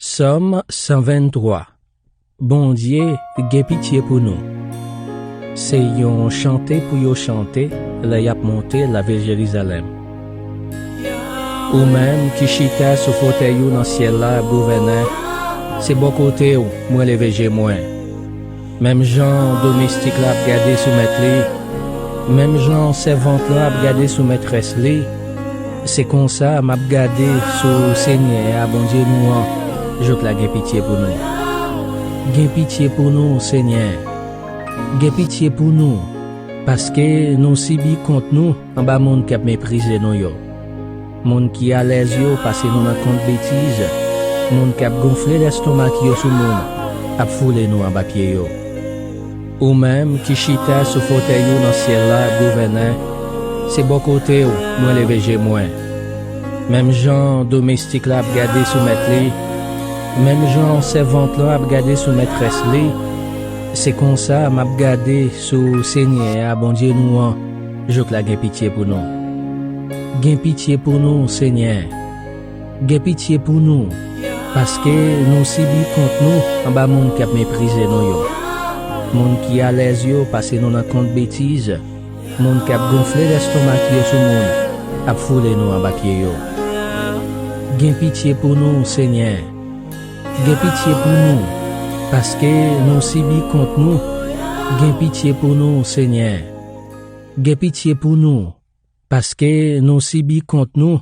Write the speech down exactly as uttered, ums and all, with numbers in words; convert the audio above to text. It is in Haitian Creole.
Sòm san venntwa. Bondye gen pitye pou nou. Se yon chante pou yo chante lè y ap monte lavil Jerizalèm. Ou menm ki chita sou fotèy ou nan syèl la ap gouvènen, se bò kote w mwen leve je mwen. Menm jan domestik la ap gade sou mèt li, menm jan sèvant lan ap gade sou mètrès li, se konsa m ap gade sou Senyè a, Bondye nou an, jouk la gen pitye pou nou. Gen pitye pou nou, Senyè. Gen pitye pou nou, paske nou sibi kont nou anba moun k ap meprize nou yo. Moun ki alèz yo pase nou nan kont betiz, moun k ap gonfle lèstomak yo sou moun ap foule nou anba pye yo. Ou menm ki chita sou fotèy ou nan syèl la ap gouvènen, se bò kote w mwen leve je mwen. Menm jan domestik la ap gade sou mèt li, menm jan sèvant lan ap gade sou mètrès li, se konsa m ap gade sou Senyè a, Bondye nou an, jouk la gen pitye pou nou. Gen pitye pou nou, Senyè. Gen pitye pou nou, paske nou sibi kont nou anba moun k ap meprize nou yo. Moun ki alèz yo pase nou nan kont betiz, moun k ap gonfle lèstomak yo sou moun ap foule nou anba pye yo. Gen pitye pou nou, Senyè. Gen pitye pou nou, paske nou sibi kont nou. Gen pitye pou nou, Senyè. Gen pitye pou nou, paske nou sibi kont nou